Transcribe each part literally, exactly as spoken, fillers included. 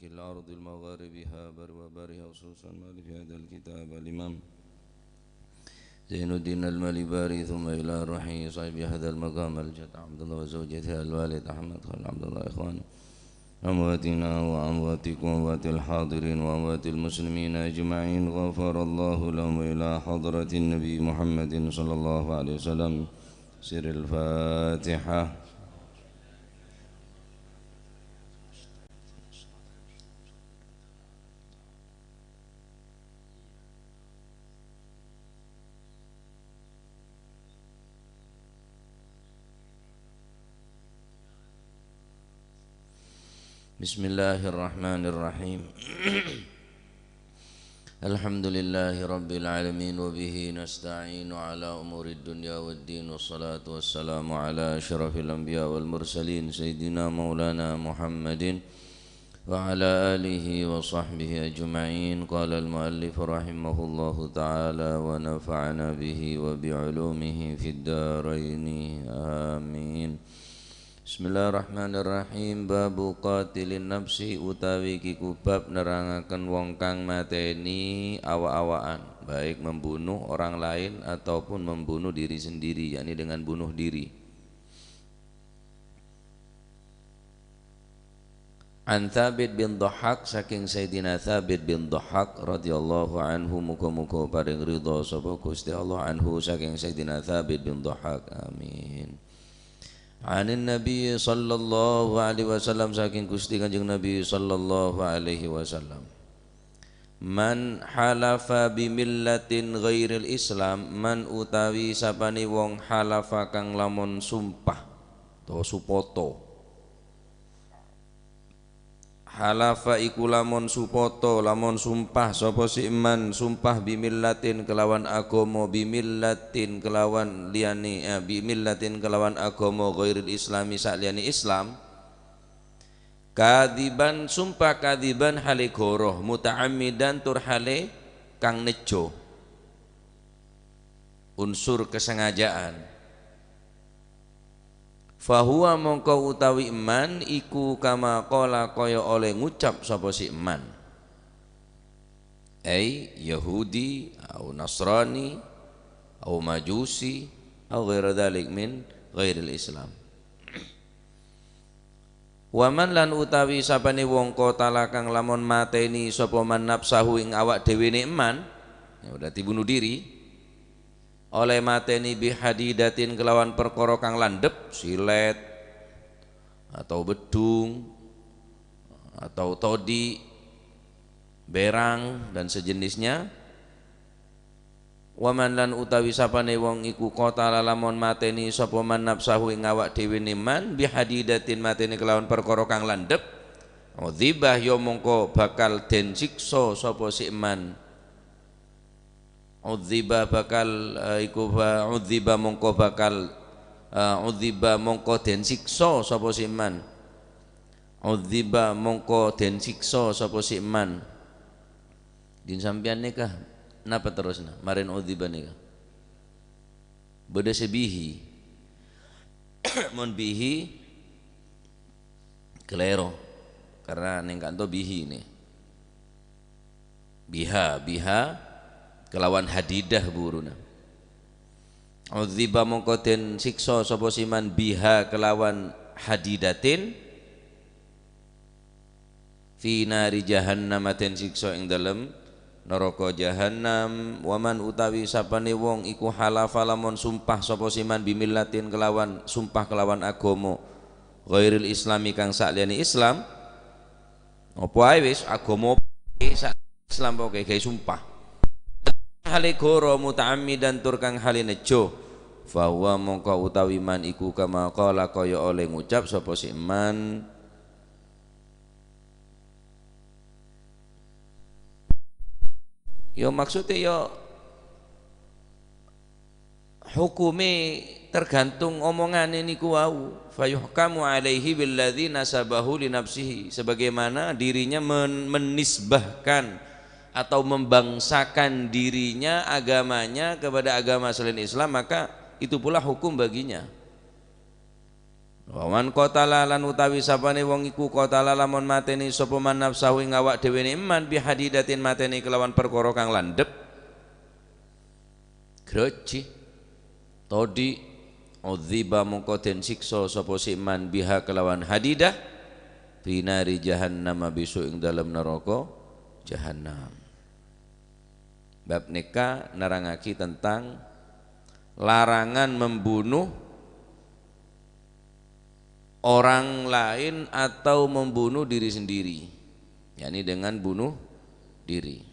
إلى أرض المغارب هابر وبارها، خصوصا ما في هذا الكتاب الإمام زين الدين المليباري، ثم إلى روحه صاحب هذا المقام الجد عبد الله وزوجته الوالد أحمد خليل عبد الله، إخواني، أمواتنا وأمواتكم وأموات الحاضرين وأموات المسلمين أجمعين، غفر الله لهم، إلى حضرة النبي محمد صلى الله عليه وسلم. سر الفاتحة. بسم الله الرحمن الرحيم. الحمد لله رب العالمين، وبه نستعين على أمور الدنيا والدين، والصلاة والسلام على أشرف الأنبياء والمرسلين، سيدنا مولانا محمد وعلى آله وصحبه أجمعين. قال المؤلف رحمه الله تعالى ونفعنا به وبعلومه في الدارين، آمين. Bismillahirrahmanirrahim. Babu qatilin nafsi, utawi kiku bab nerangaken wong kang mateni awa'-awa'an, baik membunuh orang lain ataupun membunuh diri sendiri, yakni dengan bunuh diri. An Tsabit bin Dhahak, saking Sayyidina Tsabit bin Dhahak radhiyallahu anhu, muga-muga paring ridha sapa Gusti Allah anhu saking Sayyidina Tsabit bin Dhahak. Amin. Anin Nabi sallallahu alaihi wasallam, saking Gusti Kanjeng Nabi sallallahu alaihi wasallam. Man halafa bi millatin ghairil Islam, man utawi sapane wong halafa kang lamon sumpah, to supoto. Halafa iku lamon supoto, lamon sumpah sapa si man, sumpah bi millatin kelawan agama, bi millatin kelawan liyane, eh, bi millatin kelawan agama ghairil Islami, saliyane Islam. Kadziban, sumpah kadziban hale goroh, muta'ammidan tur hale kang nejjo. Unsur kesengajaan. Fahuwa, mongko utawi man iku kama qala, kaya oleh ngucap sapa si man. Ai Yahudi, au Nasrani, au Majusi, au ghaira dzalik min ghairil Islam. Wa man, lan utawi sapane wong qatala kang lamon mateni sapa man nafsahu ing awak dhewene man, ya, berarti bunuh diri, oleh mateni bihadidatin kelawan perkara kang landhep, silet, atau bedung, atau todi, berang, dan sejenisnya. Wa man, lan utawi sapane wong iku qatala lamon mateni sapa man nafsahu ing awak dhewene man, bihadidatin, mateni kelawan perkara kang landhep, udziba, ya mongko bakal den siksa sapa si man. Udziba bakal, eh, iku ba-, udziba mongko bakal, eh, udziba mongko den siksa sapa si man. Udziba mongko den siksa sapa si man. Din sampeyan neka napa terusna? Maren udziba neka. Bada se bihi. Mon bihi, kalero. Karena neng kanto bihi ne. Biha, biha kelawan hadidah buruna. Udziba, mongko den siksa sapa si man biha kelawan hadidatin. Fi nari jahannam, den siksa ing dalem naraka jahannam. Wa man, utawi sapane wong iku halafa lamon sumpah sapa si man bimillatin kelawan sumpah kelawan agama ghairil islami kang saliyane Islam. Apa ae wis agama sa-, Islam pokoke gawe sumpah. Hale goro muta'ammidan tur kang hale nejo. Fahuwa, mongko utawi man iku kama qala kaya oleh ngucap sapa si man. Yo, maksude yo hukume tergantung omongane niku wau. Fayuhkamu alaihi billadzi nasabahu li nafsihi. Sebagaimana dirinya men-, menisbahkan atau membangsakan dirinya, agamanya kepada agama selain Islam, maka itu pula hukum baginya. Wa man qatala lan utawi sapane wong iku qatala lamon mateni sapa man nafsahu ing awak dhewe ni'man bihadidatin mateni kelawan perkara kang landhep. Graji. Todi'. Udziba mongko den siksa sapa si man biha kelawan hadidah. Binari jahannam bisu ing dalem neraka jahannam. Bab neka nerangagi tentang larangan membunuh orang lain atau membunuh diri sendiri, yakni dengan bunuh diri.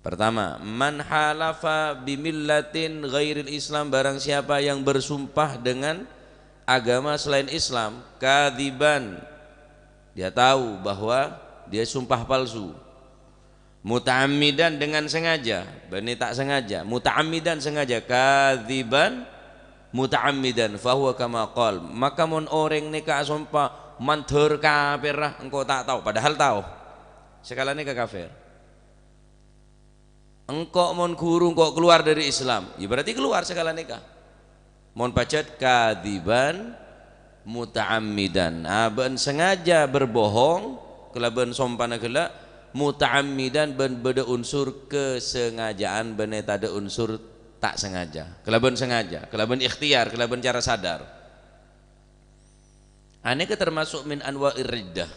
Pertama, man halafa bimillatin ghairil Islam, barang siapa yang bersumpah dengan agama selain Islam, kadziban, dia tahu bahwa dia sumpah palsu. Muta'ammidan, dengan sengaja, bânnè ta' sengaja. Muta'ammidan, sengaja. Kadziban, muta'ammidan, fahuwa kama qal. Maka mon orèng nèka asompa, "Mandhâr kapèr, ra, engko' ta' tao," padahal tao. Sakalana nèka kafir. "Engko' mon ghuru, engko' kalowar dâri Islam," ya berarti kalowar sakalana nèka. Mon pajhât kadziban muta'ammidan, abâ'na sengaja berbohong kalabân sompana ghellâ', muta'ammidan bân bâdâ unsur kesengajaan bânnè tadâ' unsur ta' sengaja, kalabân sengaja, kalabân ikhtiar, kalabân cara sadar. Anèka termasuk min anwa'ir riddah.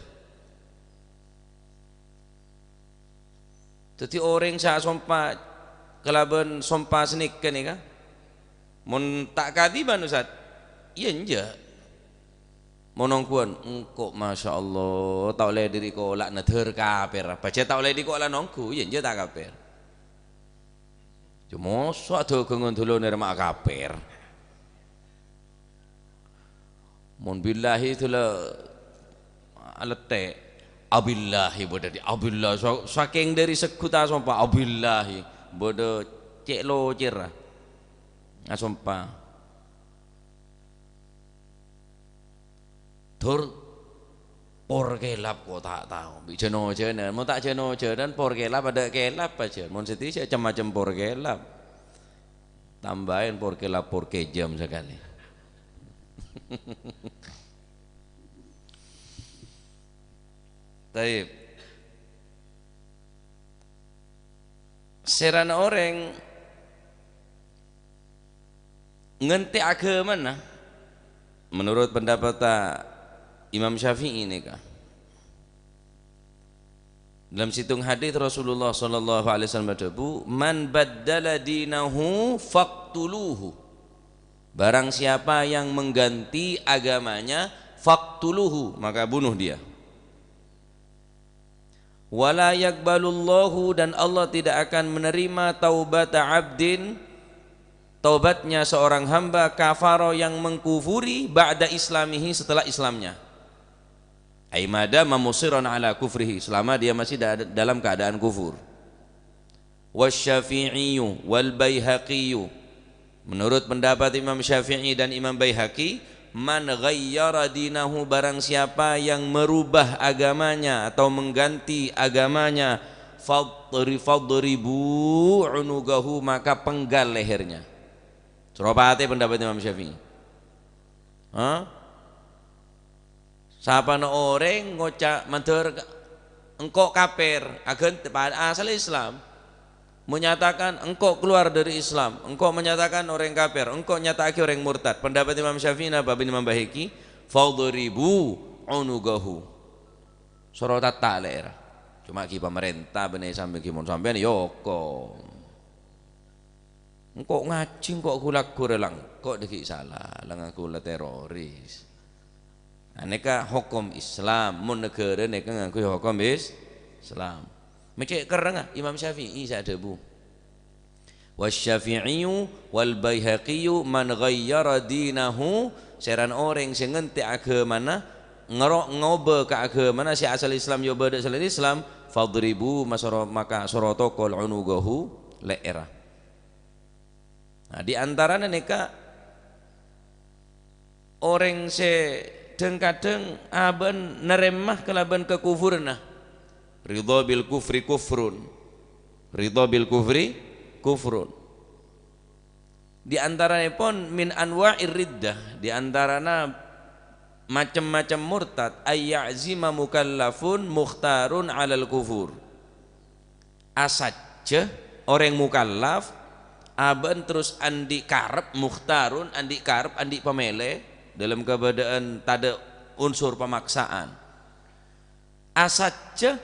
Dhâddhi orèng sè asompa kalabân sompa sanèka nèka, mon ta' kadziban, Ustaz? Iyâ, enjâ'. Mon ongghuwân, "Engko', masyaallah, ta' ollè dâri kola' nadhâr kapèr, bâjâ ta' ollè dâri kola' nongghu, iyâ, enjâ' ta' kapèr." Yâ, moso' adhâghângan dhulunna rèma kapèr. Mon billahi dhulâ alettè', abillahi bâdâ dâri, abillahi, sa-, sakèng dâri segghut asompa, abillahi, bâdâ cè' locèr asompa. Dur, por kelap ko' ta' tao. Bi' jân-ojânan. Mon ta' jân-ojânan, por kelap adâ' kelap ajâ. Mon sè dhisa cem-macem por kelap. Tambâi por kelap, por kejam sakalè. Taib. Sèrana orèng ngentè' aghâmana, menurut pendapat Imam Syafi'i nèka. Dalam sèttong hadis Rasulullah sallallahu alaihi wasallam adhâbu, "Man baddala dinahu faqtuluhu." Barang siapa yang mengganti agamanya, faqtuluhu, maka bunuh dia. "Wa la yaqbalullahu," dan Allah tidak akan menerima taubata abdin, taubatnya seorang hamba, kafara, yang mengkufuri, ba'da islamihi, setelah Islamnya. Ai ma dama musirran ala kufrihi, selama dia masih da-, dalam keadaan kufur. Wasyafi'iyyu wal Baihaqiyyu. Menurut pendapat Imam Syafi'i dan Imam Baihaqi, "Man ghayyara dinahu," barang siapa yang merubah agamanya atau mengganti agamanya, fadri-, "fadribu unugahu," maka penggal lehernya. Soro patè pendapat Imam Syafi'i. Hah? Sapana orèng ngoca' mandhâr ka-, "Engko' kapèr," aghân-, pa-, asal Islam. Menyatakan, "Engko' keluar dari Islam," engko' menyatakan orèng kapèr, engko' nyata'aghi orèng murtad. Pendapat Imam Syafi'i napa bân Imam Baihaqi? "Fadribu unugahu." Soro tata' le'erra. Coma ghi' pamarènta bânnè sampè' ghi' mon sampèyan, yâ, okom. Engko' ngajhi, engko' gu-lagu rè la engko' dâggi' sala, la ngangghuy la teroris. Nah, nèka hokom Islam, mon naghârâ nèka ngangghuy hokom Is-, Islam. Mè' cè' kerrengnga Imam Syafi'i sè adhâbu. "Wasyafi'iyyu wal Baihaqiyyu man ghayyara dinahu," sèran orèng sè ngentè' aghâmana, ngero-, ngobâ ka aghâmana sè asal Islam yâ obâ dâ' salaèn Islam, "fadribu," masoro-, maka soro tokol, "unugahu," le'erra. Nah, di antarana nèka orèng sè dhâng-kadhâng abâ'na narèma kalabân kakufuranna. Ridha bil kufri kufrun. Ridha bil kufri kufrun. Di antaranèpon min anwa'ir riddah, di antarana Macem-macem murtad, ayya'zima mukallafun mukhtarun 'alal kufur. Asajjhâ orèng mukallaf, abâ'na terros andi' karep, mukhtarun, andi' karep, andi' pamèlè, dâlem kabâdâ'ân tadâ' unsur pamaksaan. Asajjhâ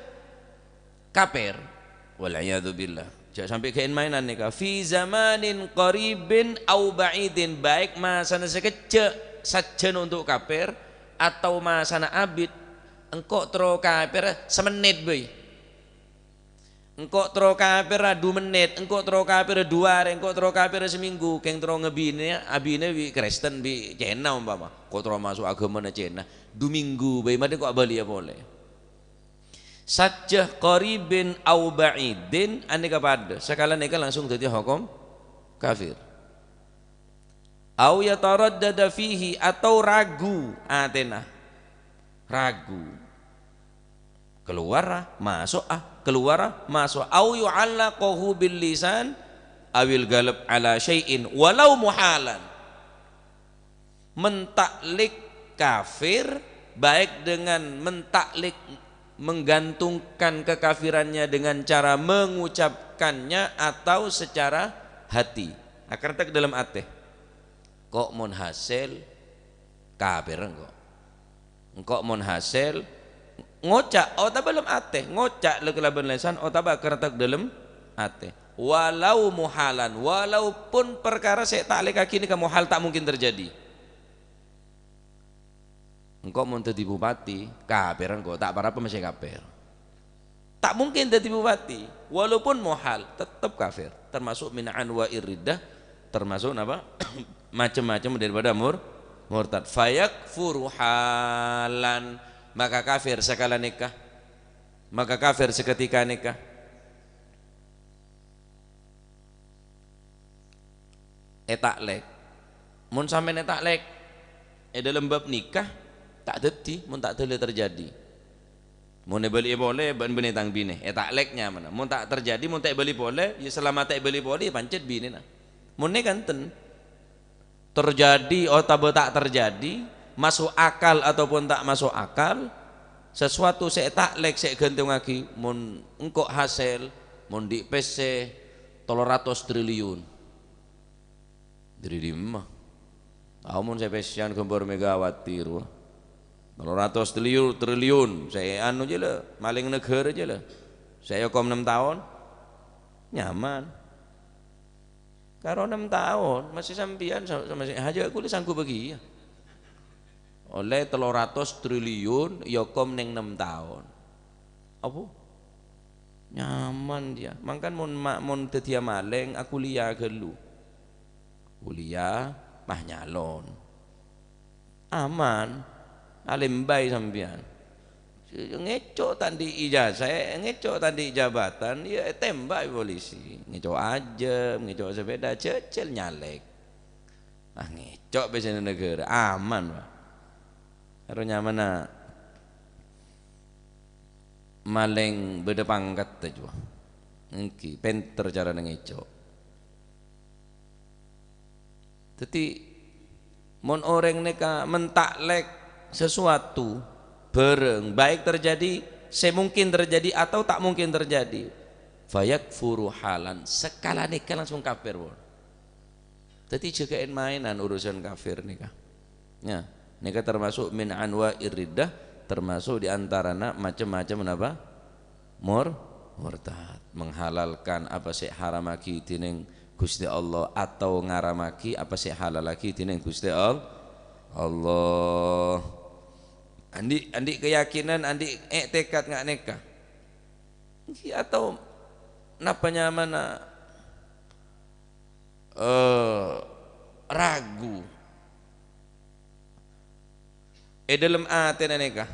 kafir. Wal iyadzu billah. Jhâ' sampè' ghâ'-maènan nèka. Fi zamanin qaribin au ba'idin, baik masana sakejjhâ' sajjhâna untuk kafir, atau masana abit, engko' terro kafir samennit bhâi. Engko' terro kafir dhu mennit, engko' terro kafir dhu arè, engko' terro kafir samènggu, kèng terro ngabinè, abinè bi' Kristen, bi' Cèna umpama. Engko' terro maso' aghâmana Cèna. Dhu mènggu bhâi, marè engko' abâliyâ polè. Sajjhâ qaribin au ba'idin, anèka padâ. Sakala nèka langsung dhâddhi hokom kafir. Au yataraddada fihi, atau ragu atèna. Ragu. Kalowara, maso'a, kalowara, maso'a. Au yu'allaqahu bil lisan, awil ghalab ala syai'in, walau muhalan. Menta'lik kafir, baik dengan menta'lik, menggantungkan kekafirannya dengan cara mengucapkannya atau secara hati. Akarta ka dâlem atè. Ko' mon hasèl, kafir engko'. Engko' mon hasèl, ngoca' otabâ dâlem atè, ngoca' la kalabân lèsan otabâ akarta ka dâlem atè. Walau muhalan, walaupun parkara sè èta'lèkaghi nèka muhal, ta' mungkin terjadi. Engko' mon dhâddhi bupati, kafir engko', ta' para apa mesti kafir. Ta' mungkin dhâddhi bupati, walaupun muhal, tetep kafir. Termasuk min anwa'ir riddah, termasuk napa? Macem-macem daripada mur-, murtad. Fayakfuru halan, maka kafir sakala nèka. Maka kafir saketika nèka. Èta'lèk. Mon sampèyan èta'lèk è dâlem bab nikah, ta' dhâddhi, mon ta' dâlâ terjadi. Mon èbâli'i polè, bân bânnè tang binè, èta'lèk nyamana. Mon ta' terjadi, mon ta' èbâli polè, ya selama ta' èbâli polè, ya pancèt binèna. Mon nèka enten. Terjadi otabâ ta' terjadi, masuk akal ataupun ta' masuk akal, sesuatu sè èta'lèk sè èghântongaghi, mon engko' hasèl, mon dhi' pèssè tello ratos triliun. Dhâri dimma? Tao mon sè pèssèyan ghâmbhâr Megawati rowa. Tello ratos triliun, triliun, sè anu jâ la, malèng naghârâ jâ la. Sè èokom nem taon, nyaman. Karo nem taon, masih sampèyan sa-, sa-, masih hajâ kulâ sanggup bâgiyâ. Ollè tello ratos triliun, èokom neng nem taon. Apa? Nyaman dia. Mangkana mon ma-, mon dhâddhiyâ malèng, akuliah ghâllu. Kuliah, pas nyalon. Aman. Alèm bhâi sampèyan. Ngèco' ta' andi' ijazah, ngèco' ta' andi' jabatan, ya ètèmbak polisi. Ngèco' ajâm, ngèco' sepeda, jhâjhâl nyalèk. Ah, ngèco' pèssèna naghârâ, aman, Pak. Aro nyamana malèng bâdâ pangkatta, jâ. Èngghi, pènter carana ngèco'. Dhâddhi, mon orèng nèka menta'lèk sesuatu, bârâng, baik terjadi, sè mungkin terjadi atau ta' mungkin terjadi, fayakfuru halan, sakala nèka langsung kafir, pon. Dhâddhi, jâgâ èn-maènan urusan kafir nèka. Ya, nèka termasuk min anwa'ir riddah, termasuk di antarana macem-macem napa? Mur-, murtad. Menghalalkan apa sè haramaghi dènèng Ghustè Allah atau ngaramaghi apa sè halalaghi dènèng Ghustè Al-, Allah. Andi', andi' keyakinan, andi' i'tikad nga' nèka. Èngghi atau napa nyamana eh, ragu. È dâlem atèna nèka.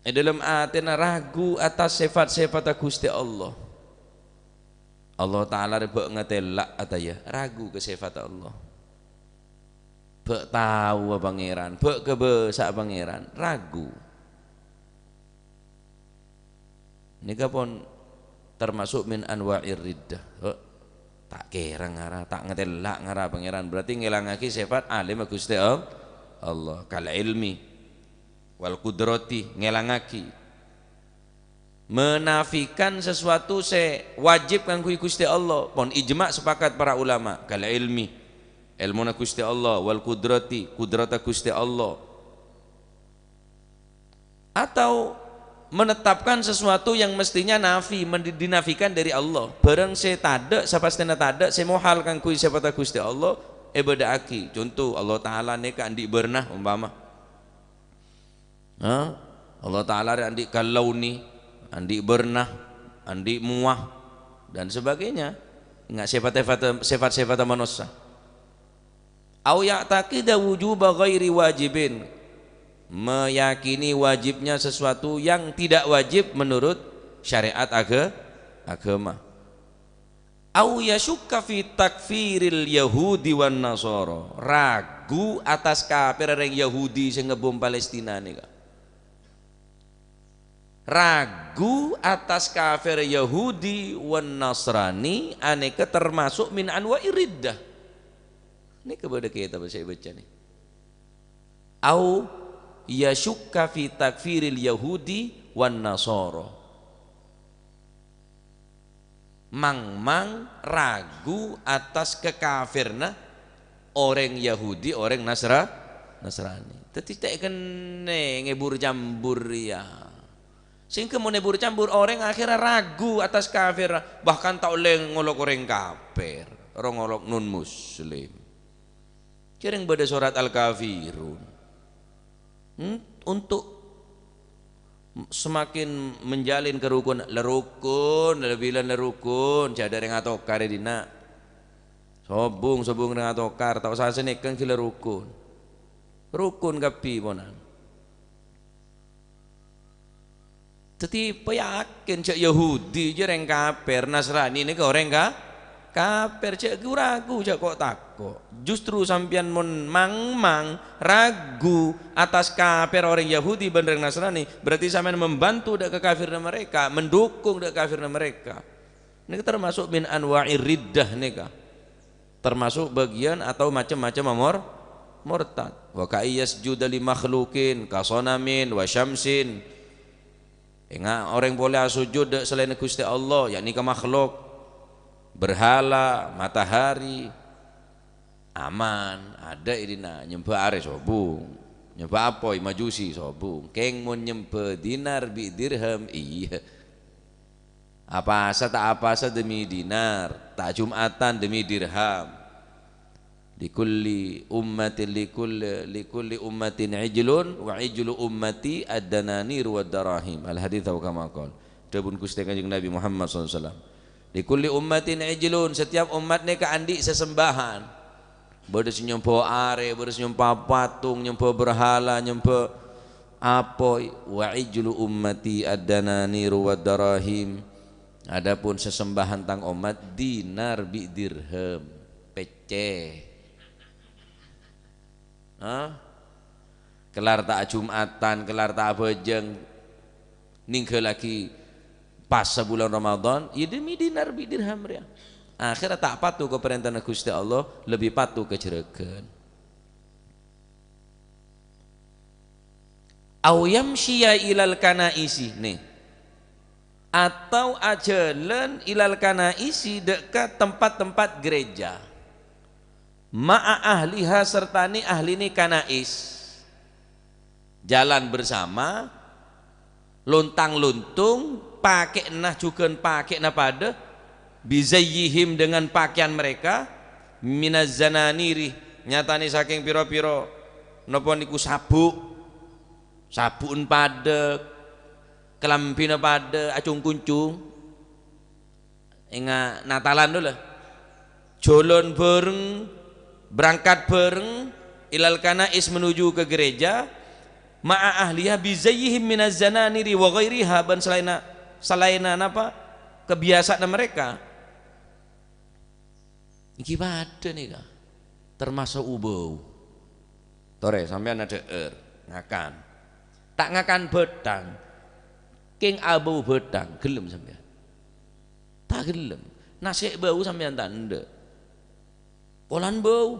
È dâlem atèna ragu atas sèfat-sèfatta Ghustè Allah. Allah Ta'ala rè bâ' ngatèla' ataya ragu ka sèfatta Allah. Bâ' taowa Pangèran, bâ' kabâsa'a Pangèran, ragu. Nèka pon termasuk min anwa'ir riddah. Oh, ta' kèra ngara, ta' ngatèla' ngara Pangèran. Berarti ngèlangaghi sèfat alimma Ghustè All-, Allah, kal ilmi wal qudrati, ngèlangaghi, menafikan sesuatu sè wajib kaangghuy Ghustè Allah, pon ijma' sepakat para ulama, kal ilmi, èlmona Ghustè Allah, wal qudrati, kudrata Ghustè Allah. Atau menetapkan sesuatu yang mestinya nafi, men-, dinafikan dari Allah. Bhârâng sè tadâ', sapastèna tadâ', sè mohal kaangghuy sèpatta Ghustè Allah, èbâdâ'aghi. Conto, Allah Ta'ala nèka andi' bârna, umpama. Ha? Allah Ta'ala rè andi' kalauni, andi' bârna, andi' mowa, dan sebagainya. Enga' sèfat-sèfat, sèfat-sèfatta manossa. Au ya'taqida wujuba ghairi wajibin, meyakini wajibnya sesuatu yang tidak wajib menurut syariat aga-, agama. Au yasyukka fi takfiril Yahudi wan Nasara, ragu atas kafir orèng Yahudi sè ngebbhum Palestina nèka. Ragu atas kafir Yahudi wan Nasrani anèka termasuk min anwa'ir riddah. Nèka bâdâ kètab sè èbâca nè. Au yasyukka fi takfiril Yahudi wan Nasara. Mang-mang ragu atas kakaferna orèng Yahudi, orèng Nasra-, Nasrani. Dhâddhi ta' kennèng èbur-cambur rèya. Sehingga mon èbur-cambur, orèng akhirnya ragu atas kaferna, bahkan ta' ollè ngolok orèng kafir, ro ngolok non-muslim. Jhâreng bâdâ sorat Al-Kafirun. Hmm? Untuk semakin menjalin kerukunan, la rukun, la bilân la rukun, jhâ' adâ' rèng atokar è dinna'. Sobung, sobung rèng atokar, ta' osa sanèkèng ghi' la rukun. Rukun kabbhi, ponan. Dhâddhi, payakin jhâ' Yahudi jâ' rèng kafir, Nasrani nèka orèng ka-, kafir, jhâ' gu-ragu, jhâ' ko'-tako'. Justru sampèyan mon mang-mang ragu atas kafir orèng Yahudi bân rèng Nasrani, berarti sampèyan membantu dâ' kakaferna mereka, mendukung dâ' kafirna mereka. Nèka termasuk min anwa'ir riddah nèka. Termasuk bagian atau macam-macam mor-, murtad. Wa ka ayyasjuda li makhluqin, ka sonamin, wa syamsin. Enga' orèng polè asojud dâ' salaènna Ghustè Allah, yakni ka makhluk. Berhala, matahari. Aman, adâ' è dinna', nyembhâ arè sobung. Nyembhâ apoy, majusi sobung. Kèng mon nyembhâ dinar bi' dirham, iyâ. Apasa ta' apasa demi dinar, ta' Jum'atan demi dirham. Likulli ummatin, likulli, likulli ummatin ijlun, wa ijlu ummati ad-dananir wad darahim. Al-hadits aw kama qal. Dhâbuna Ghustè Kanjeng Nabi Muhammad sallallahu alaihi wasallam. Likulli ummatin ijlun, setiap umat nèka andi' sesembahan. Bâdâ sè nyembhâ arè, bâdâ sè nyembhâ patung, nyembhâ berhala, nyembhâ apoy. Wa ijlu ummati ad-dananir wad darahim. Adapun sesembahan tang ommat, dinar bi' dirham, pèccè. Hah? Kellar ta' ajum'atan, kellar ta' abhâjâng, nèngghâllaghi pasa bulân Ramadan, iyâ demi dinar bi' dirham rèya. Akhirnya ta' patuh ka parèntana Ghustè Allah, lebbi patuh ka jhârâghân. Au yamsyiya ilal kanaisi, nè. Atau ajhâlân ilal kanaisi, dâ' ka tempat-tempat gereja. Ma'a ahliha, sertane ahline kanais. Jalan bersama, lontang-lontung, pakè'na jhughân pakè'na padâ, bizayyihim, dengan pakaian mereka, minaz zananiri, nyatane saking pira-pira napa niku sabuk, sabuken padâ, kalambhina padâ, acung-kuncung. Enga' Natalan dhu la. Jhâlân bhâreng, berangkat bhâreng, ilal kanais menuju ke gereja, ma'a ahliha bizayyihim minaz zananiri wa ghairiha, bân salaènna, salaènna napa? Kebiasaanna mereka. Iki padâ nèka. Termasuk u-bâu. Torè, sampèyan adhâ'âr, ngakan. Ta' ngakan bhâthang. Kèng abâu bhâthang, ghellem sampèyan? Ta' ghellem. Nasè' bâu sampèyan ta' endâ'. Polana bâu.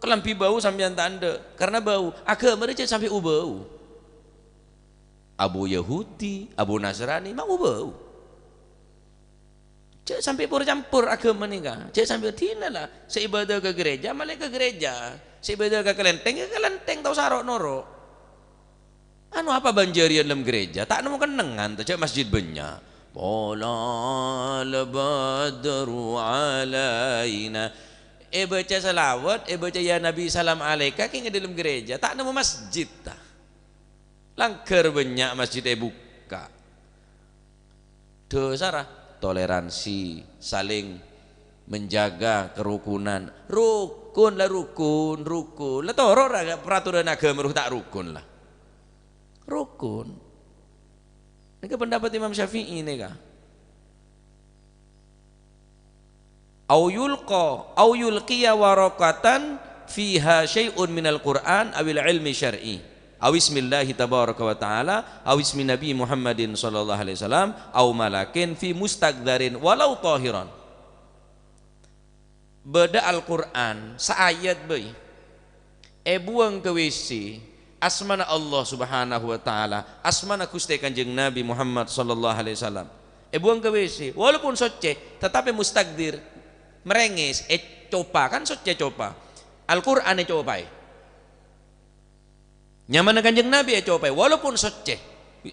Kalambhi bâu sampèyan ta' endâ', karna bâu. Aghâma rèya jhâ' sampè' u-bâu. Abu Yahudi, Abu Nasrani, ma' u-bâu. Jhâ' sampè' pur-campor aghâma nèka. Jhâ' sampè' dinala. Sè ibadah ka gereja, malè ka gereja. Sè ibadah ka kelenteng, ya ka kelenteng, tao saro' noro'. Anu apa bânjâriyân lem gereja? Ta' nemmo kennengngan, ta' jhâ' masjid bânnya'. Thala'al badru alaina. Èbâca salawat, èbâca ya Nabi salam alaika, kèng è dâlem gereja. Ta' nemmo masjid, ta'. Langghâr bânnya' masjid èbukka'. Dhâsarra toleransi, saling menjaga kerukunan. Rukun la rukun, rukun. La toro' ra peraturan aghâma roh ta' rukun la. Rukun. Nèka pendapat Imam Syafi'i nèka. Au yulqa, au yulqiya waraqatan fiha syai'un minal Qur'an awil ilmi syar'i. Au ismillahi tabaraka wa ta'ala, au ismi Nabi Muhammadin sallallahu alaihi wasallam, au malakin fi mustaqdarin walau tahiran. Bâdâ Al-Qur'an saayat bhâi. Èbuwâng ka W C, asmana Allah Subhanahu wa Ta'ala, asmana Ghustè Kanjeng Nabi Muhammad sallallahu alaihi wasallam. Èbuwâng ka W C, walaupun soccè, tetapi mustaqdir, merengis, ècopa, kan soccè copa. Al-Qur'an ècopaè. Nyamana Kanjeng Nabi ècopaè, walaupun soccè.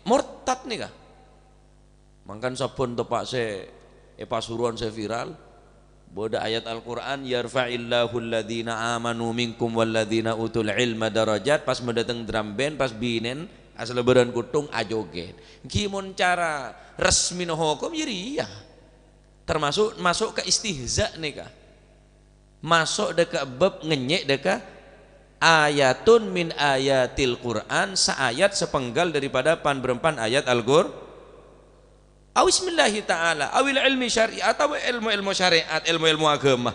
Mortad nèka. Mangkana sabbhân teppa' sè è Pasuruan sè viral, bâdâ ayat Al-Qur'an, "Yarfa'illahu alladhina amanu minkum walladhina utul ilma darajat," pas madâteng drum band, pas binèn asalabârân kotthung ajogèt. Ghi mon cara resmina hokom, ya rèya. Termasuk maso' ka istihza nèka. Maso' dâ' ka bab ngènyè' dâ' ka ayatun min ayatil Qur'an, saayat sapenggal daripada pan-bârâmpan ayat Al-Qur-, au ismillahi ta'ala, awil ilmi syar'i, atawa èlmo-èlmo syarè'at, èlmo-èlmo aghâma.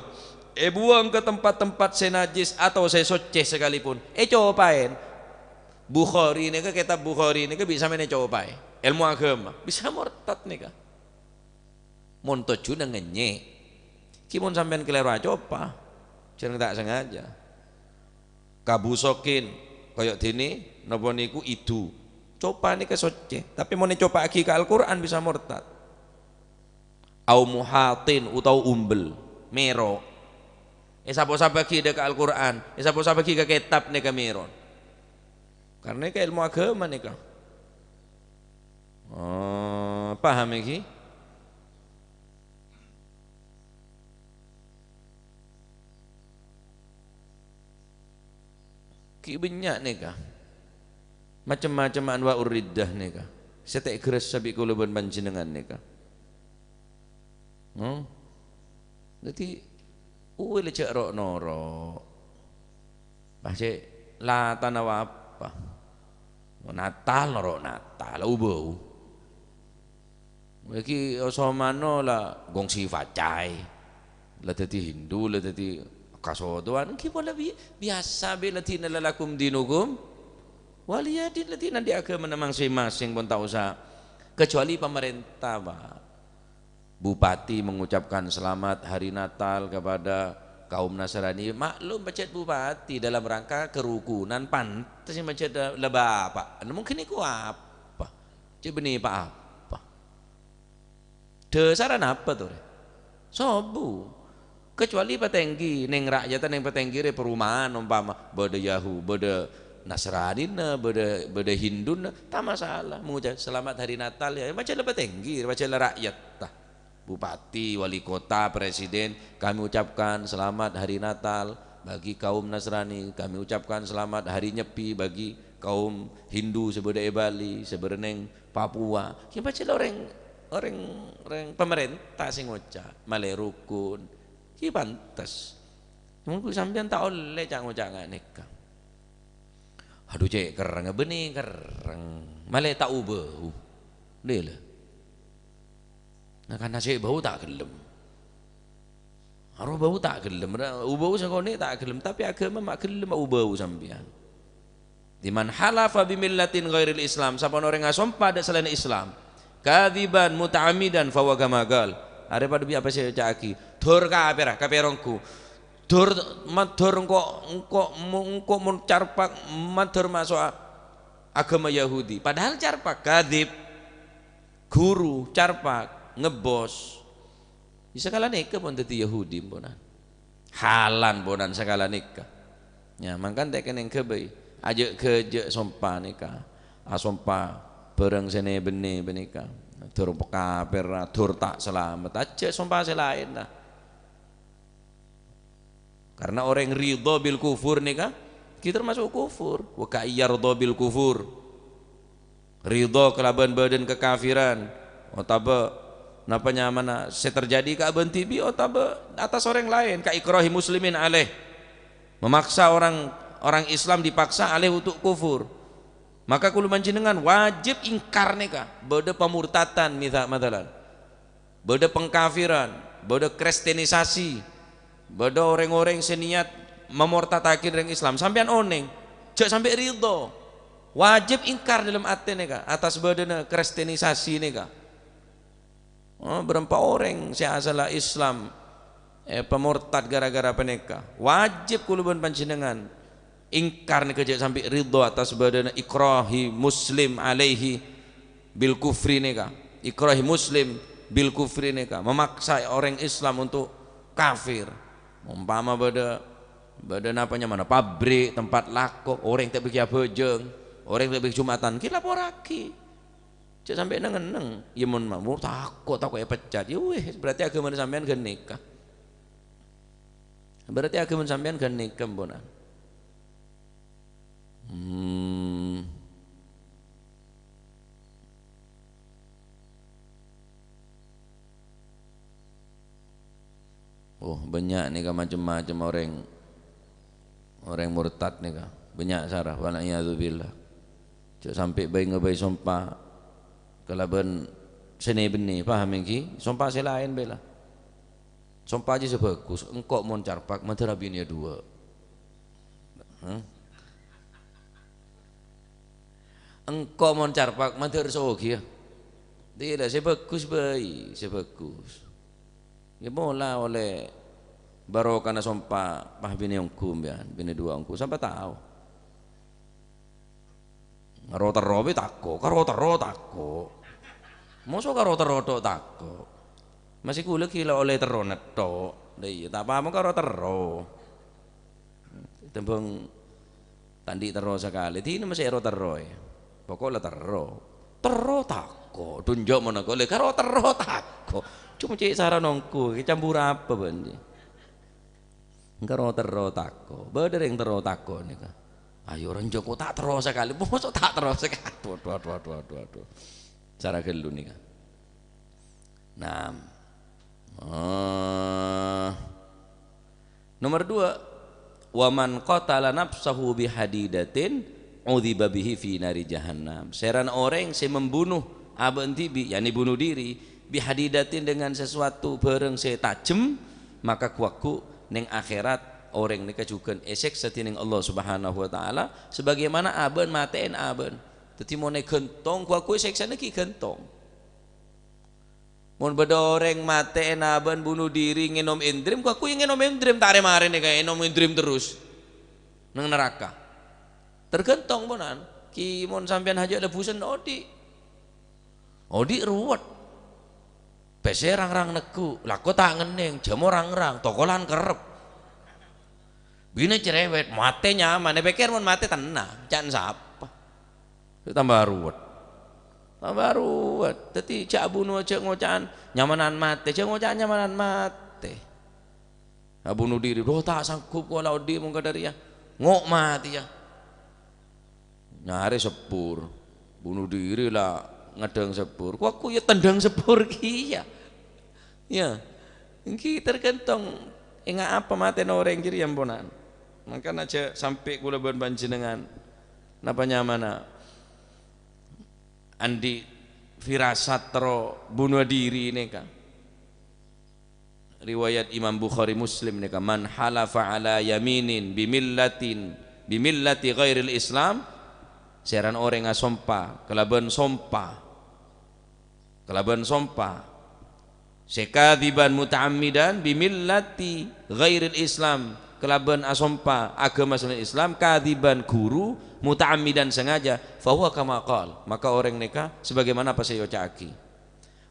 Èbuwâng ka tempat-tempat sè najis atawa sè soccè sakalèpon. Ècopaèn. Bukhari nèka, kètab Bukhari nèka bisa mènè copaè. Èlmo aghâma. Bisa mortad nèka. Mon tojjhuna ngènyè'. Ghi mon sampèyan kalèro acopa, jhârâng ta' sangajâ. Kabusokin, kaya' dini, napa niku idu. Copa nèka soccè, tapè mon ècopa'aghi ka Al-Qur'an bisa mortad. Au muhatin utawa umbel, mèro'. Èsapo-sapaghi dâ' ka Al-Qur'an, èsapo-sapaghi ka kètab nèka mèro'. Karna nèka èlmo aghâma nèka. Oh, paham èngghi? Ghi' bânnya' nèka. Macem-macem anwa'ur riddah nèka. Sè ta' èghârâssa bi' kaulâ bân panjhennengngan nèka. Hmm? Dhâddhi, uwil jhâ' ro'-noro'. Pas cè' latana apa? Natal noro' Natal, u-bâu. Èngghi osomano la gongsi facai. La dhâddhi Hindu, la dhâddhi kasotowan. Èngghi pola bi-, biyasa bi' la dina lalakum dinukum. Waliyadin la dina andi' aghâmana masing-masing pon ta' osa. Kecuali pamarènta, Pak. Bupati mengucapkan selamat Hari Natal kepada kaum Nasrani. Maklum, pajhât bupati dalam rangka kerukunan, pantes sè pajhât la bapa'. Mungkin iku apa? Cè' bânnè pa-apa? Dhâsarra napa, torè? Sobu. Kecuali patèngghi, neng ra'yadda neng patèngghi rè perumahan, ompama bâdâ Yahu-, bâdâ Nasranina, bâdâ, bâdâ Hinduna, ta' masalah. Mengucap, "Selamat Hari Natal, ya." Pajhât la patèngghi, pajhât la ra'yadda. Bupati, wali kota, presiden, kami ucapkan selamat Hari Natal bagi kaum Nasrani, kami ucapkan selamat Hari Nyepi bagi kaum Hindu sè bâdâ è Bali, sè bâdâ neng Papua. Ghi' pajhât la orèng, orèng, orèng pamarènta sè ngoca', malè rukun. Ghi' pantes. Mon ghu sampèyan ta' ollè ca'-ngoca' nga' nèka. Adhu, cè' kerrèng, bânnè kerrèng. Malè ta' u-bâu. Lèlè. Nah, karna cè' bâu ta' ghellem. Aro bâu ta' ghellem. Ra-, u-bâu sakonè' ta' ghellem. Tapè aghâma ma' ghellem u-bâu sampèyan. Di man halafa bi millatin ghairil Islam, saponapa orèng asompa dâ' salaènna Islam, kadziban muta'ammidan fahuwa kama qal. Arè padâ bi' apa sè èca'aghi, "Dur kapèra, kapèra ongghu." Dur, mandhâr engko', engko', engko' mon carpak mandhâr maso'a aghâma Yahudi. Padahal carpak, kadzib. Ghuru, carpak, ngebbos. Ya, sakala nèka pon dhâddhi Yahudi, emponan. Halan, emponan, sakala nèka. Ya, mangkana ta' kennèng ghâbây. Ajâ', ghâjâ' sompa nèka. Asompa bhârâng sè nè-bennè panèka. Dur pekapèr, dur ta' salamet. Ajâ' sompa sè laèn, ta'. Karena orèng ridho bil kufur nèka, ghi' termasuk kufur. Wa ka ayyardha bil kufur. Ridho kalabân bâdân kakafiran, otabâ napa nyamana sè terjadi ka abâ'na dhibi', otabâ atas orèng laèn, ka ikrahi muslimin alaih. Memaksa orang, orang Islam dipaksa alaih untuk kufur. Maka kaulâ panjhennengngan wajib ingkar nèka, bâdâ pamurtadhân, misa-, masalan. Bâdâ pengkafiran, bâdâ kristenisasi, bâdâ orèng-orèng sè niat mamortadhâghi rèng Islam. Sampèyan onèng, jhâ' sampè' ridho. Wajib ingkar dâlem atè nèka, atas bâdâna kristenisasi nèka. Oh, bârâmpa orèng sè asalla Islam, eh, pamortad gara-gara panèka. Wajib kaulâ bân panjhennengngan ingkar nèka jhâ' sampè' ridho atas bâdâna ikrahi muslim alaihi bil kufri nèka. Ikrahi muslim bil kufri nèka, memaksa orèng Islam untuk kafir. Umpama bâdâ, bâdâ napa nyamana, pabrik, tempat lako, orèng ta' bâgi abhâjâng, orèng ta' bâgi Jumatan, ghi' laporraghi. Jhâ' sampè' neng-enneng. Ya, mon ma-, mon tako', tako' èpecat. Ya wis, berarti aghâmana sampèyan ghânèka. Berarti aghâmana sampèyan ghânèka, emponan. Hmm. Oh, bânnya' nèka macem-macem orèng, orèng murtad nèka. Bânnya' sara, wal iyadzubillah. Jhâ' sampè' bhâi-ngabhâi sompa kalabân sè nè-bennè, paham ènggi? Sompa sè laèn bhâi la. Sompa jiyâ sè bhâghus, engko' mon carpak, mandhâr abinèa duwâ'. Hah? Engko' mon carpak, mandhâr sogiyâ. Dhila, sè bhâghus bhâi, sè bhâghus. Ya, mola ollè barokana sompa, pas binè ongghu, sampèyan, binè duwâ' ongghu, sapa tao? Karo terro bhâi tako', karo terro tako'. Mosok karo terro tok tako'. Masih kaulâ ghi' la ollè terro netto'. Lah iyâ, ta' apa-apa karo terro. Tembhâng ta' andi' terro sakalè. Dinah masih ro terro, yâ. Pokok la terro. Terro tako'. Dunjâ' monako, lè karo terro tako'. Coma cè' sara ongghu, ècampor apa bân? Engko' ro terro tako'. Bâdâ rèng terro tako' nèka. Ayo, rèng jhâ' engko' ta' terro sakalè. Mosok ta' terro sakalè. Waduh, waduh, waduh, waduh, waduh. Sara ghâllu nèka. Nah. Eh. Nomor dua, "Wa man qatala nafsahu bihadidatin udziba bihi fi nari jahannam." Sèrana orèng sè membunuh abâ'na dhibi', yakni bunuh diri, bihadidatin, dengan sesuatu bhârâng sè tajem, maka ghu-lagghu neng akhèrat orèng nèka jhughân èsèksa dhinèng Allah Subhanahu wa Ta'ala, sebagaimana abâ'na matè'èn abâ'na. Dhâddhi, mon èghântong, ghu-lagghu sèksana ghi' ghântong. Mon bâdâ orèng matè'èn abâ'na bunuh diri ngènom endrem, ghu-lagghu ya ngènom endrem, ta' rè-marè nèka ngènom endrem terros neng naraka. Tergantung ponan. Ki mon sampèyan hajâ' lebbhusen odi'. Odi' ruwet. Pèssè rang-rang neggu', lako ta' ngennèng, jhâmo rang-rang, tokolan kerrep. Binè cerewet, matè nyaman, èpèkkèr mon matè tennang, can sapa? Tambah ruwet. Tambah ruwet. Dhâddhi jhâ' buno, jhâ' ngoca'an nyamanan matè, jhâ' ngoca'an nyamanan matè. Abuno dhiri, "Duh, ta' sanggup kaulâ odi' mon kadhâriyâ." Ngo' matèya. Nyarè sebbhur. Buno dhiri la ngaddhâng sebbhur. Ghu-lagghu ya tendang sebbhur kèya. Ya. Ènggi tergantung enga' apa matèna orèng jârèya, ponan. Mangkana jhâ' sampè' kaulâ bân panjhennengngan, napa nyamana, andi' firasat terro buno dhiri nèka. Riwayat Imam Bukhari Muslim nèka, "Man halafa ala yaminin bimillatin, bimillati ghairil Islam," sèran orèng asompa kalabân sompa, kalabân sompa Sè kadhiban muta'ammidan bimillati ghairil Islam, kalabân asompa aghâma salaèn Islam, kadhiban ghuru, muta'ammidan sengaja, fahuwa kama qal, maka orèng nèka sebagaimana apa sè èoca'aghi.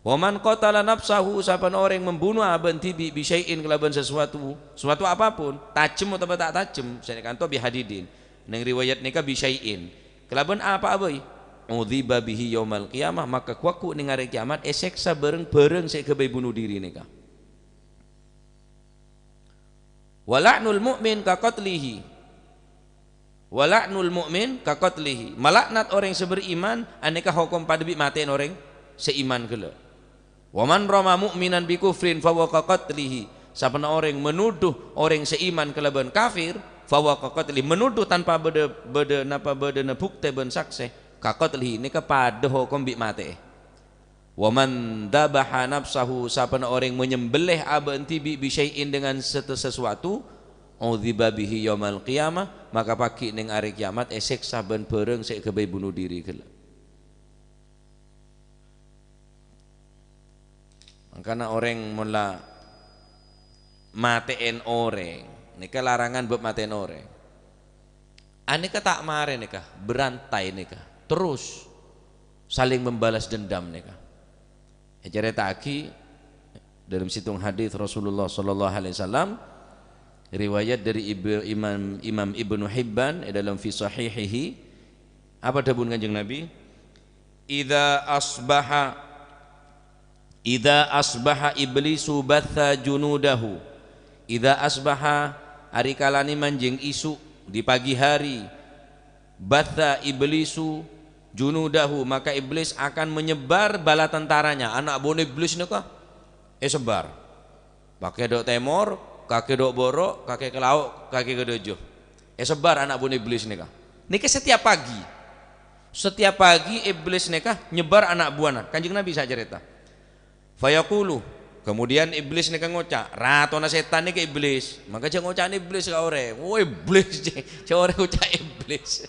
Wa man qatala nafsahu, sapan orèng membunuh abâ'na dhibi' bisyai'in, kalabân sesuatu, sesuatu apapun, tajem otabâ ta' tajem, sè kanto bihadidin. Neng riwayat nèka bisyai'in. Kalabân apa'a bhâi? Udhiba bihi yaumal qiyamah, maka ghu-lagghu neng arè kiyamat èsèksa bhâreng-bhâreng sè èghâbây buno dhiri nèka. Wa la'nul mu'min ka qatlihi. Wa la'nul mu'min ka qatlihi. Malaknat orèng sè beriman, anèka hokom padâ bi' matè'èn orèng sè iman ghellâ'. "Wa man rama mu'minan bi kufrin fahuwa ka qatlihi." Sapanna orèng manodhu orèng sè iman kalabân kafir, fahuwa ka qatlihi, manodhu tanpa bâdâ, bâdâ napa bâdâna bhuktè bân saksè, ka qatlihi, nèka padâ hokom bi' matè'è. "Wa man dzabaha nafsahu," sapanna orèng manyembelih abâ'na dhibi' bi syai'in dengan sete-, sesuatu, "udziba bihi yaumal qiyamah," maka pagghi' neng arè kiyamat èsèksa bân bhâreng sè èghâbây buno dhiri ghellâ'. Mangkana orèng mon la matè'èn orèng, nèka larangan bab matè'èn orèng. Anèka ta' marè nèka, berantai nèka, terus saling membalas dendam nèka. Ècarèta'aghi dalam sèttong hadis Rasulullah sallallahu alaihi wasallam, riwayat dari Ibu-, Imam, Imam Ibnu Hibban, è dalam Fi Sahihihi, apa dhâbuna Kanjeng Nabi? "Idza asbaha, idza asbaha iblisu batha junudahu." Idza asbaha, ari kalana manjeng isu', di pagi hari, batha iblisu junudahu, maka iblis akan menyebar bala tentaranya. Ana' buwâna iblis nèka èsebbar. Kakè dâ' tèmor, kakè dâ' bârâ', kakè ka lao', kakè ka dâjâ. Èsebbar ana' buwâna iblis nèka. Nèka setiap pagi. Setiap pagi iblis nèka nyebbar ana' buwâna. Kanjeng Nabi sè acarèta. Fayaqulu, kemudian iblis nèka ngoca', ratona sètan nèka iblis. Maka jhâ' ngoca'na iblis ka orèng. "Oh, iblis," jhâ' orèng ngoca' iblis.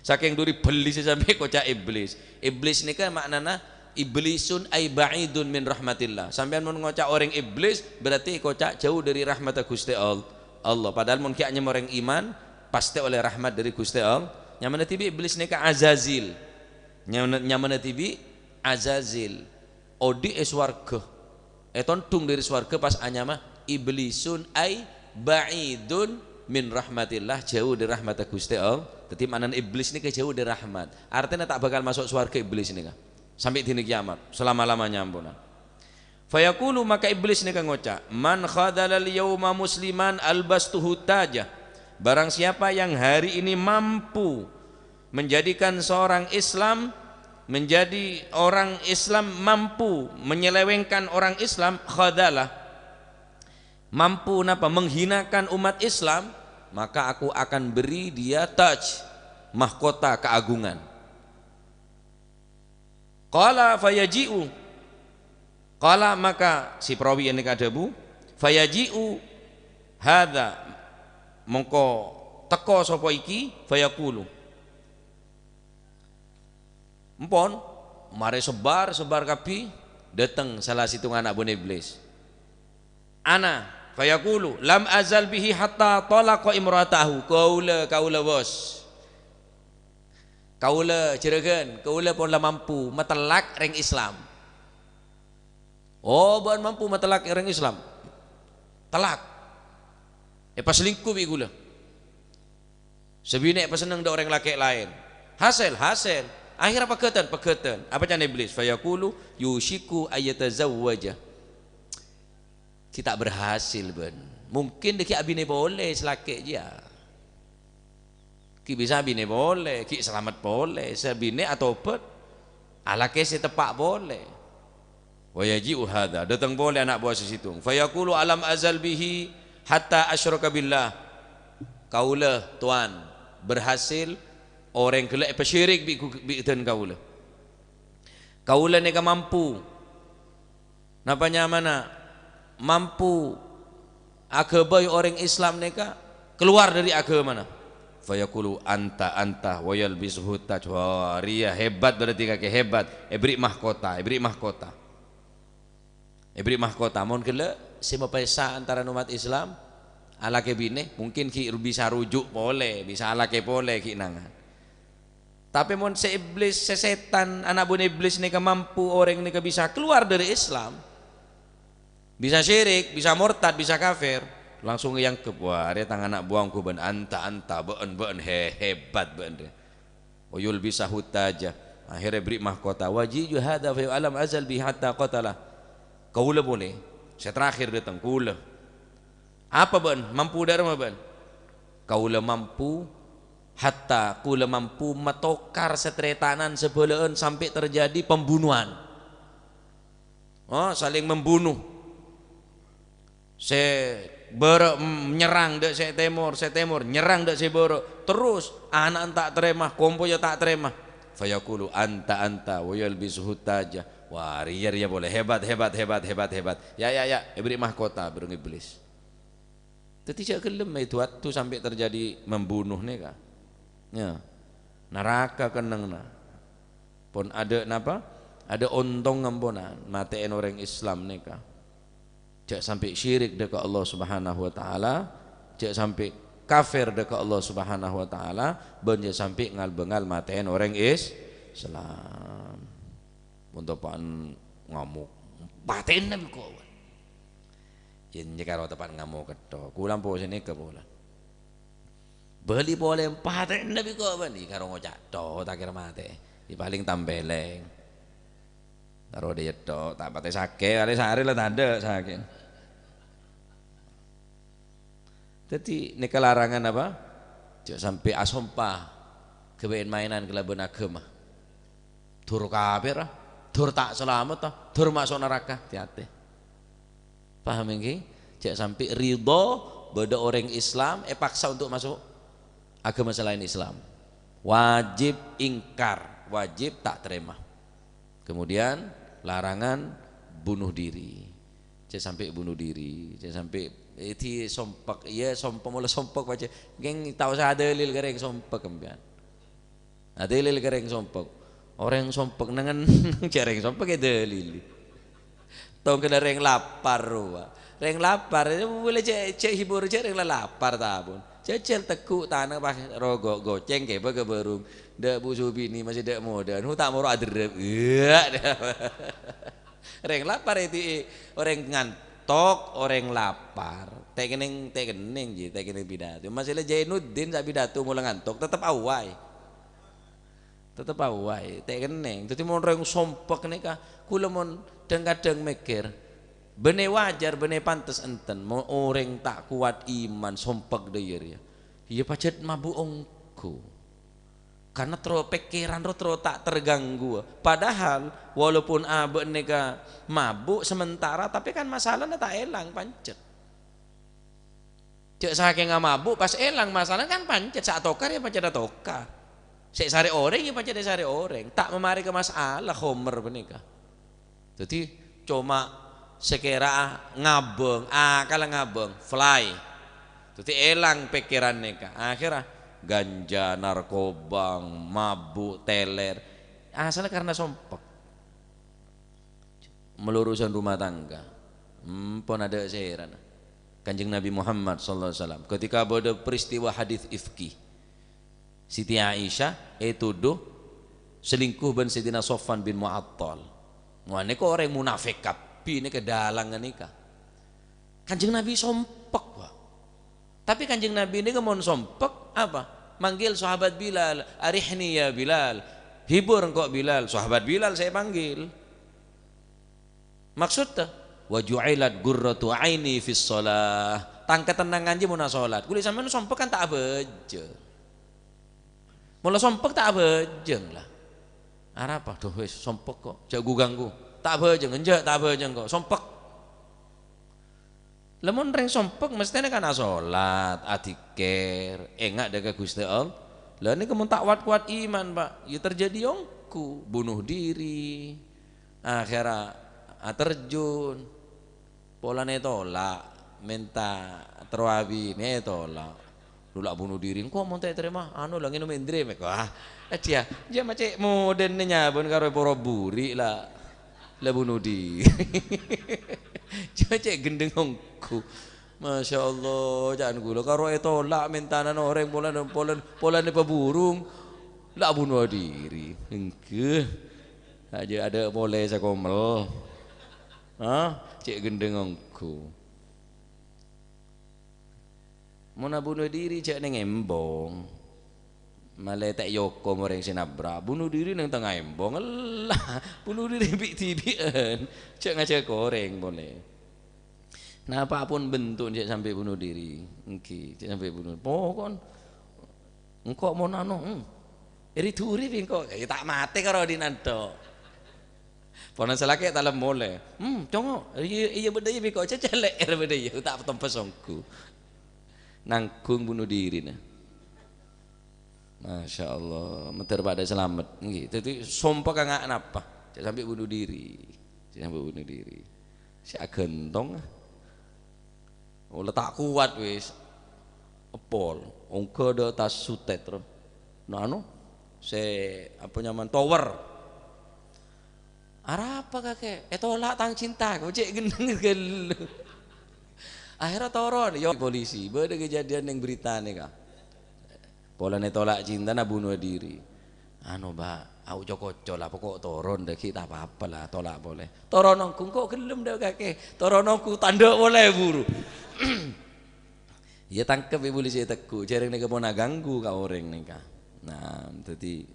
Sakèng dhuri bellissa sampè' koca' iblis. Iblis nèka ma'nana iblisun ay ba'idun min rahmatillah. Sampèyan mon ngoca' orèng iblis, berarti koca' jhâu dhâri rahmatta Ghustè All-, Allah. Padahal mon ghi' anyama orèng iman, pastè ollè rahmat dhâri Ghustè All-, nyamana dhibi' iblis nèka Azazil. Nyamana, nyamana dhibi' Azazil. Odi' è sowarghâ. Ètondhung dhâri sowarghâ pas anyama iblisun ay ba'idun min rahmatillah, jhâu dhâri rahmatta Ghustè Allah. Dhâddhi ma'nana iblis nèka jhâu dhâri rahmat. Artèna ta' bhâkal maso' sowarghâ iblis nèka. Sampè' dina kiyamat, salama-lamanya amponan. Fayaqulu, maka iblis nèka ngoca', "Man khadzalal yauma musliman albastuhu taja." Barang siapa yang hari ini mampu menjadikan seorang Islam, menjadi orang Islam mampu menyelewengkan orang Islam, khadzalah, mampu napa? Menghinakan umat Islam, maka aku akan beri dia taj, mahkota keagungan. Qala fayaji'u. Qala, maka si perawi nèka adhâbu, "Fayaji'u hadza," mongko teka sapa iki, fayaqulu. Empon, marè sebbar, sebbar kabbhi, dâteng sala sèttong ana' buwâna iblis. Ana, fayaqulu, "Lam azal bihi hatta talaqa imra'atahu." Kaulâ, kaulâ, bos. Kaulâ, jhurâghân, kaulâ pon la mampu matellak rèng Islam. Oh, bâ'na mampu matellak rèng Islam? Tellak. Èpaselingkuh bi' kaulâ. Sè binè' èpasenneng dâ' orèng lakè' laèn. Hasèl, hasèl. Akhèrra pegghâtân, pegghâtân. Apa ca'na Iblis? Fayaqulu, "Yushiku ayyatazawwaja." Ghi' ta' berhasil, bân. Mungkin dâgghi' abinè polè sè lakè' jiyâ. Ghi' bisa abinè polè, ghi' salamet polè. Sè binè atobhât, alakè sè teppa' polè. Wa yaji'u hadza, dâteng polè ana' buwâ sè sèttong. Fayaqulu, "Alam azal bihi hatta asyraka billah." Kaulâ, Towan, berhasil orèng ghellâ' èpasyirik bi' gu-, bi' dân kaulâ. Kaulâ nèka mampu. Napa nyamana mampu aghâbây orèng Islam nèka kalowar dâri aghâmana? Fayaqulu, "Anta, anta," wa yalbisuhu taj. Wah, rèya hebat berarti kakè, hebat. Èberri' mahkota, èberri' mahkota. Èberri' mahkota, mon ghellâ' sè mapèsa antarana ommat Islam, alakè binè, mungkin ghi' bisa ruju' polè, bisa alakè polè ghi' nangan. Tapè mon sè iblis, sè sètan, ana' buwâna iblis nèka mampu orèng nèka bisa kalowar dâri Islam, bisa syirik, bisa mortad, bisa kafir, langsung èangghep, "Wah, arèya tang ana' buwâ ongghu bân anta-anta, bâ'en, bâ'en, he-, hebat bâ'en rè." "Wa yulbisahu taja." Akhirnya beri mahkota. "Wa ji'tu hadza fa alam azal bi hatta qatala." Kaulâ polè, sè terakhir dâteng, kaulâ. "Apa bâ'en? Mampu dâ'remma bâ'en?" "Kaulâ mampu, hatta kaulâ mampu matokar sataretanan sabâlâ'ân sampè' terjadi pembunuhan." Oh, saling membunuh. Sè bârâ' m-, nyerrang dâ' sè tèmor, sè tèmor nyerrang dâ' sè bârâ'. Terros, ana'na ta' tarèma, kompoyya ta' tarèma. Fayaqulu, "Anta, anta," wa yalbisuhu taja. Wah, rèya, rèya polè. Hebat, hebat, hebat, hebat, hebat. Ya, ya, ya, èberri' mahkota, bâreng iblis. Dhâddhi jhâ' ghellem èdu-adu sampè' terjadi membunuh nèka. Ya. Naraka kennengnga. Pon adâ' napa? Adâ' ontong amponan matè'èn orèng Islam nèka. Jhâ' sampè' syirik dâ' ka Allah Subhanahu wa Ta'ala, jhâ' sampè' kafir dâ' ka Allah Subhanahu wa Ta'ala, bân jhâ' sampè' ngal-bângal matè'èn orèng Is-, Islam. Mon tepa'an ngamok, patè'ana bi' ko', bân. Yen karo tepa'an ngamok ketto, kaulâ ampo sanèka polana. Bâli polè, patè'ana bi' ko', bân. Ih, karo ngoca' tho, ta' kèra matè. Ih, palèng tampèlèng. Karo dâjâ tho, ta' patè sakè', palèng sarè la tadâ' sakè'. Dhâddhi, nèka larangan apa? Jhâ' sampè' asompa ghâbây maènan kalabân aghâma. Dur kafir, ah. Dur ta' salamet, ah. Dur maso' naraka. Ati-ati. Paham ènggi? Jhâ' sampè' ridho bâdâ orèng Islam èpaksa untuk maso' aghâma salaèn Islam. Wajib ingkar, wajib ta' tarèma. Kemudian, larangan bunuh diri. Jhâ' sampè' bunuh diri, jhâ' sampè', eh, èdhi sompek. Iyâ, sompek, mola sompek pajhât. Kèng ta' osa adâlil ka rèng sompek, sampèyan. Adâlil ka rèng sompek. Orèng sompek nengneng jhâ' rèng sompek èdâlili. Tongghâlla rèng lapar rowa. Rèng lapar, polè jhâ', jhâ' hibur jhâ' rèng la lapar ta' pon. Jhâjhâl teggu' tana pas rogo' gocèng kèbâ ka bârung. Dâ' busu binè masih dâ' modâ'ân. Hu ta' moro aderrep. Iyâ. Rèng lapar èdhi'i orèng ngantok, orèng lapar. Ta' kennèng, ta' kennèng jiyâ, ta' kennèng pidato. Masalah Jainuddin sè pidato mola ngantok, tetep awai. Tetep awai, ta' kennèng. Dhâddhi mon orèng sompek nèka, kaulâ mon dhâng-kadhâng mèkkèr, bânnè wajar, bânnè pantes enten, mon orèng ta' kowat iman, sompek dâjâ rèya. Iyâ pajhât mabuk ongghu. Karna terro pèkkèran rowa terro ta' terganggu. Padahal, walaupun abâ' nèka mabuk sementara, tapè kan masalana ta' èlang, pancet. Jhâ' sakènga mabuk pas èlang masalana kan pancet, sè atokar ya pancet atokar. Sè èsarè orèng ya pancet èsarè orèng. Ta' mamarè ka masalah khomer panèka. Dhâddhi, coma sakèra ngabâng, akalla ngabâng, fly. Dhâddhi èlang pèkkèran nèka. Akhèrra ganja, narkoba, mabuk, teler. Asalnya karena sompek. Meluruskan rumah tangga. Hmm, pon adâ' sèrana. Kanjeng Nabi Muhammad sallallahu alaihi wasallam, ketika bâdâ peristiwa hadis ifki, Siti Aisyah ètodhu selingkuh bân Sayyidina Sofwan bin Mu'attal. Wah, nèka orèng munafik kabbhi nèka dâlângnga nèka. Kanjeng Nabi sompek, Pak. Tapè Kanjeng Nabi nèka mon sompek, apa? Manggil sahabat Bilal, "Arihni ya Bilal." "Hibur engko' Bilal." Sahabat Bilal sè èpanggil. Maksudda, "Wa ju'ilat qurratu aini fis shalah." Tang katennangan jiyâ mon asolat. Kulâ sampèyan sompek kan ta' abhâjâng. Mon la sompek ta' abhâjâng la. Arapa? Duh, wis sompek kok. Jhâ' ghu-ghânggu. Ta' abhâjâng, enjâ' ta' abhâjâng kok. Sompek. Lamon rèng sompek mesthèna kan asolat, adzikir, enga' dâ' ka Ghustè Allah. La nèka mon ta' kowat-kowat iman, Pak, ya terjadi ongghu, bunuh diri, akhèrra aterjun, polana ètola', mènta terro abinè ètola'. Lu la bunuh diri, engko' mon ta' ètarèma, anu la ngènom èndrè mèko. Ah, jiyâ, jiyâ ma' cè' modâna nyabân karo poro buri la, la bunuh diri. Cè' gendheng ongghu. Masya Allah, ca'na kaulâ karo ètolak mèntanan orèng polana, polana, polana paburung. La bunuh diri. Èngghi. Ajâ adâ' polè sakomel. Hah? Cè' gendheng ongghu. Mon abunuh diri jhâ' neng embong. Malè ta' èokom orèng sè nabrak. Bunuh diri neng tengnga embong. Ella, bunuh diri bi'-dhibi'ân. Jhâ' ngajhâk orèng polè. Napa pon bentuk jhâ' sampè' bunuh diri. Èngghi, jhâ' sampè' bunuh. Pokon. Engko' mon anu, hmm. Ri-duri bi' engko'. Ya ta' matè karo dhinna' tok. Ponan salakè' talem molè. Hmm, congo'. Iyâ, iyâ bâdâ iyâ bi' engko' cècèlè' bâdâ iyâ. Ta' tèmpès ongghu. Nanggung bunuh diri, nah. Masya Allah, mandhâr padâ salamet. Èngghi, dhâddhi sompek nga' napa? Jhâ' sampè' bunuh diri. Jhâ' sampè' bunuh diri. Sè aghântong, ah. Oh, la ta' kowat wis. Èpol. Ongghâ dâ' tas sutèt, ro. Nah, anu, sè, apa nyamana, tower. "Arapa, kakè?" "Ètolak tang cinta, kok cè' gendheng ghâllu." Akhèrra toron, yo polisi, bâdâ kejadian neng berita nèka. Polana ètolak cintana bunuh diri. Anu, Mbak, au co-koco la, pokok toron dâggi' ta' apa-apa la, tolak polè. Toron ongghu, kok ghellem dâ' kakè. Toron ongghu, tandhâ' polè buru. Iyâ, tangkep, polisi ètegghu', jhâreng nèka pon aghânggu ka orèng nèka. Nah, dhâddhi,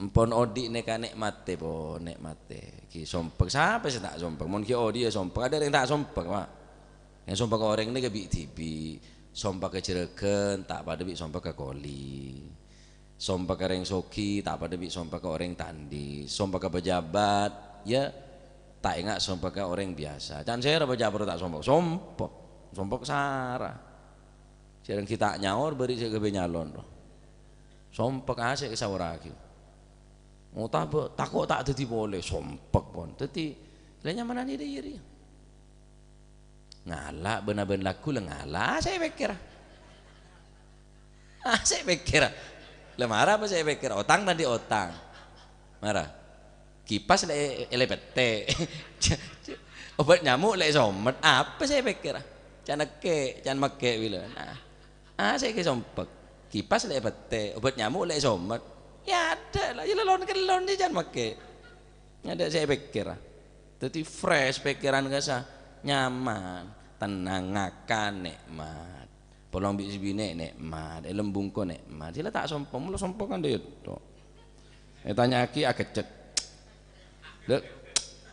empon odi' nèka nè'mattè, pon, nè'mattè. Ghi sompek, sapa sè ta' sompek? Mon ghi odi' ya sompek, adâ' orèng ta' sompek, Pak. Yang sompek orèng nèka bi'-dhibi', sompek ka jhurâghân, ta' padâ bi' sompek ka koli. Sompek ka orèng soghi, ta' padâ bi' sompek ka orèng ta' andi'. Sompek ka pejabat, ya, ta' enga' sompek ka orèng biyasa. Can sèra pejabat ta' sompek? Sompek. Sompek sara. Jhâreng ghi' ta' nyaor, bâri' sè ghâbây nyalon, ro. Sompek asè' èsaorraghi. Otabâ tako' ta' dhâddhi polè, sompek pon. Dhâddhi, la nyamananè dâ' iyâ rèya. Ngala' bân-abân lagghu la ngala', sè èpèkkèra. Ah, sè èpèkkèra. La mara apa sè èpèkkèra? Otang ta' andi' otang. Mara. Kipas lè, lè pettè'. Obat nyamuk lè somet. Apa sè èpèkkèra? Can èkè', can mèkè' bilâ. Nah. Ah, sè èkè sompek. Kipas lè pettè', obat nyamuk lè somet. Ya adâ' la, ya lon-kellon jhâ' can mèkè'. Adâ' sè èpèkkèra. Dhâddhi fresh pèkkèran kassa, nyaman, tenang, ngakan nè'mat. Polong bi' sè binè' nè'mat, è lembungko nè'mat. Sè la ta' sompek, molo sompek kan dâ' iyâ tok. Ètanya'aghi akècèt. Lho,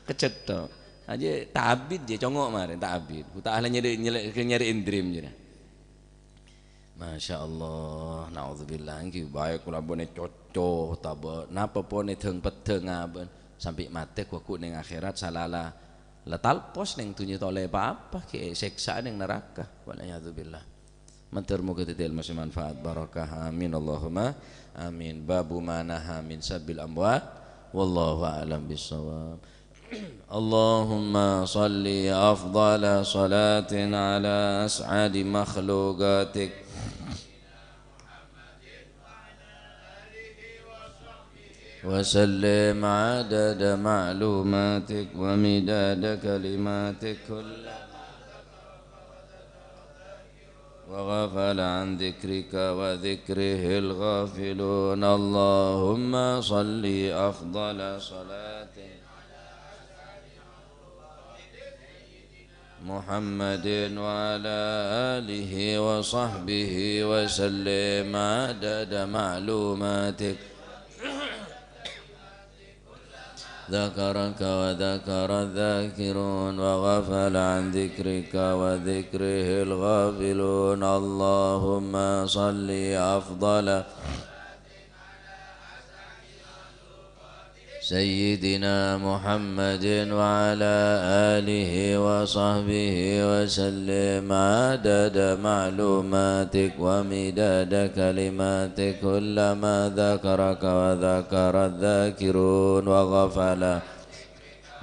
kècèt tok. Ajâ ta' abit jâ congo' marèn, ta' abit. Ku ta' la nyarè, nyarè, nyarè indrim jârèya. Masya Allah, naudzubillah, èngghi bhâi kaulâ bânnè coco, tabâ napa pon èdhâng-peddhâng abân, sampè' matè ghu-, ghu neng akhèrat, sala la, la talpos neng dhunnya ta' ollè pa-apa, ghi' èsèksa neng naraka, wal iyadzubillah. Mandhâr moghâ dhâddhi èlmo sè manfaat, barokah, amin, Allahumma amin. Babu ma naha min sabbil amwat, wallahu a'lam bissawab. اللهم صل أفضل صلاة على أسعد مخلوقاتك وسلم عدد معلوماتك ومداد كلماتك كلما وغفل عن ذكرك وذكره الغافلون. اللهم صل أفضل صلاة محمد وعلى آله وصحبه وسلم عدد معلوماتك. ذكرك وذكر الذاكرون وغفل عن ذكرك وذكره الغافلون. اللهم صل أفضل سيدنا محمد وعلى آله وصحبه وسلم عدد معلوماتك ومداد كلماتك كلما ذكرك وذكر الذاكرون وغفل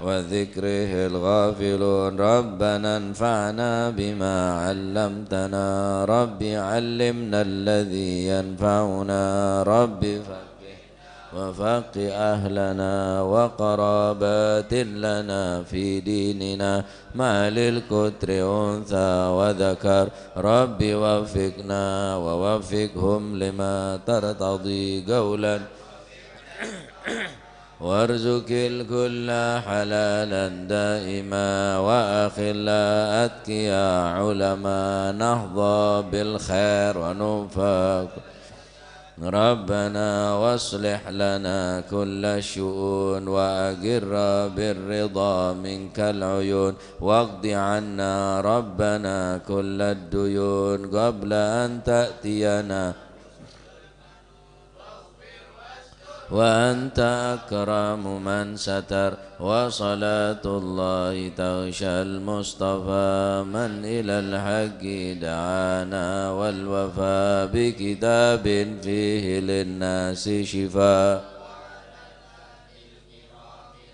وذكره الغافلون. ربنا انفعنا بما علمتنا. رب علمنا الذي ينفعنا. رب فقهنا وفق أهلنا وقرابات لنا في ديننا مع للكتر أنثى وذكر. رب وفقنا ووفقهم لما ترتضي قولا وارزق الكل حلالا دائما وأخلاء أتقياء علماء نحظى بالخير ونوفق ربنا واصلح لنا كل الشؤون وأقر بالرضا منك العيون واقض عنا ربنا كل الديون قبل أن تأتينا وأنت أكرم من ستر وصلاة الله تغشى المصطفى من إلى الحق دعانا والوفاء بكتاب فيه للناس شفاء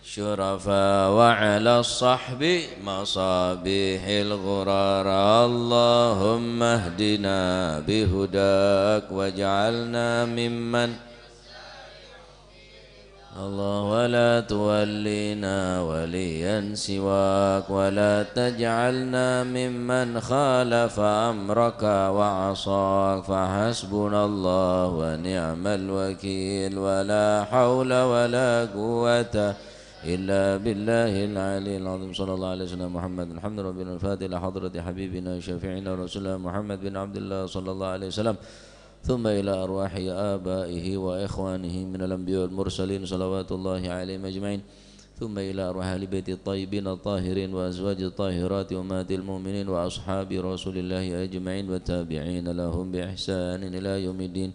شرفاء وعلى الصحب مصابيح الغرر اللهم اهدنا بهداك واجعلنا ممن الله ولا تولينا وليا سواك ولا تجعلنا ممن خالف أمرك وعصاك فحسبنا الله ونعم الوكيل ولا حول ولا قوة إلا بالله العلي العظيم صلى الله عليه وسلم محمد الحمد ربنا الفاتح لحضرة حبيبنا شفيعنا رسولنا محمد بن عبد الله صلى الله عليه وسلم ثم إلى أرواح آبائه وإخوانه من الأنبياء والمرسلين صلوات الله عليهم أجمعين. ثم إلى أرواح أهل بيت الطيبين الطاهرين وأزواج الطاهرات أمهات المؤمنين وأصحاب رسول الله أجمعين والتابعين لهم بإحسان إلى يوم الدين.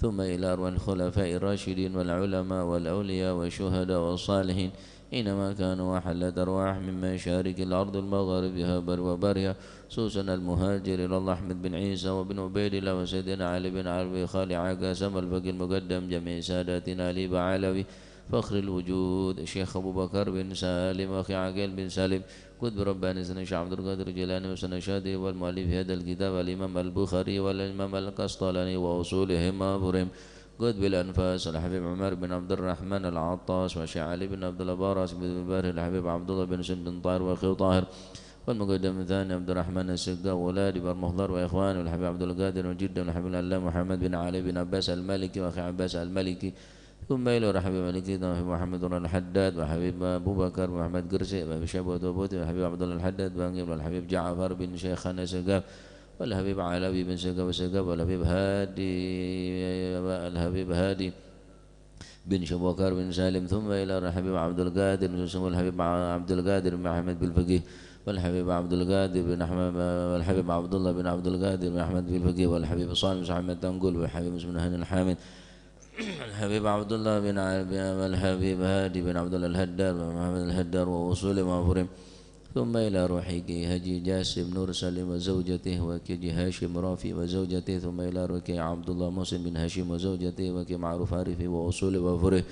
ثم إلى أرواح الخلفاء الراشدين والعلماء والأولياء والشهداء والصالحين أينما كانوا وحلت أرواحهم من مشارق الأرض المغاربها بر وبرها، خصوصا المهاجر إلى الله أحمد بن عيسى وابن عبيد الله وسيدنا علي بن علوي خالع قاسم الفقيه المقدم جميع ساداتنا علي بعلوي فخر الوجود الشيخ أبو بكر بن سالم وأخي عقيل بن سالم قطب رباني سيدنا الشيخ عبد القادر الجيلاني وسيدنا الشاذلي والمؤلف هذا الكتاب الإمام البخاري والإمام القسطلاني وأصولهم وفروعهم قطب الأنفاس الحبيب عمر بن عبد الرحمن العطاس والشيخ علي بن عبد الله باراس بن البحر الحبيب عبد الله بن سلم بن طاهر وأخيه طاهر والمقدم الثاني عبد الرحمن السقا وأولاد برمخضر وإخوانه الحبيب عبد القادر وجده الحبيب العلامة محمد بن علي بن عباس المالكي وأخي عباس المالكي ثم إلى الحبيب المالكي الحبيب محمد بن الحداد والحبيب أبو بكر محمد قرسي والحبيب شابو توبوتي والحبيب عبد الله الحداد بانجيب والحبيب جعفر بن شيخنا سقا والحبيب علوي بن سقا وسقا والحبيب هادي والحبيب هادي بن شبوكر بن سالم ثم إلى الحبيب عبد القادر ثم الحبيب عبد القادر بن أحمد بالفقيه والحبيب عبد القادر بن أحمد والحبيب عبد الله بن عبد القادر بن أحمد بالفقيه والحبيب صالح بن أحمد تنقل والحبيب مسلم هاني الحامد الحبيب عبد الله بن عربي والحبيب هادي بن عبد الله الهدار ومحمد الهدار وأصول مغفورهم ثم إلى روحي كي حاجي جاسم نور سليم وزوجته وكي جي هاشم رافي وزوجته ثم إلى روحي عبد الله محسن بن هاشم وزوجته وكي معروف عارفي وأصول وفره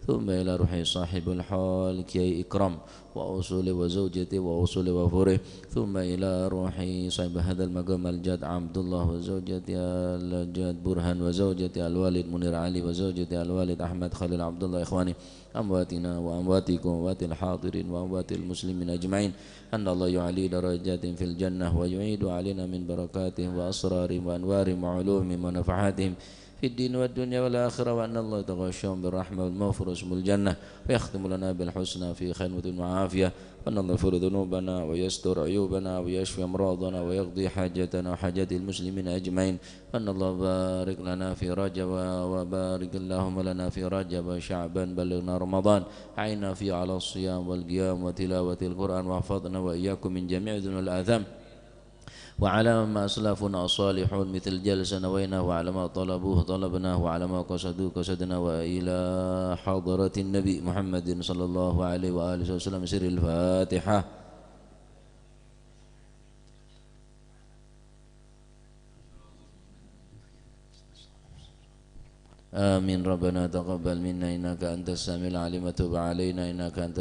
ثم إلى روحي صاحب الحال كي إكرام وأصول وزوجته وأصول وفره ثم إلى روحي صاحب هذا المقام الجد عبد الله وزوجته الجد برهان وزوجته الوالد منير علي وزوجته الوالد أحمد خليل عبد الله إخواني أمواتنا وأمواتكم وأموات الحاضرين وأموات المسلمين أجمعين أن الله يعلي درجاتهم في الجنة ويعيد علينا من بركاتهم وأسرارهم وأنوارهم وعلومهم ونفحاتهم في الدين والدنيا والآخرة وأن الله يتغشاهم بالرحمة والمغفرة واسم الجنة ويختم لنا بالحسنى في خير وعافية وأن الله يغفر ذنوبنا ويستر عيوبنا ويشفي أمراضنا ويقضي حاجتنا وحاجات المسلمين أجمعين وأن الله بارك لنا في رجب وبارك اللهم لنا في رجب وشعبان بلغنا رمضان أعنا فيه على الصيام والقيام وتلاوة القرآن واحفظنا وإياكم من جميع الذنوب والآثام وعلى ما أسلفنا الصالحون مثل جلسة نويناه وعلى ما طلبوه طلبناه وعلى ما قصدوه قصدنا وإلى حضرة النبي محمد صلى الله عليه وآله وسلم سر الفاتحة آمين ربنا تقبل منا إنك أنت السميع العليم وتب علينا إنك أنت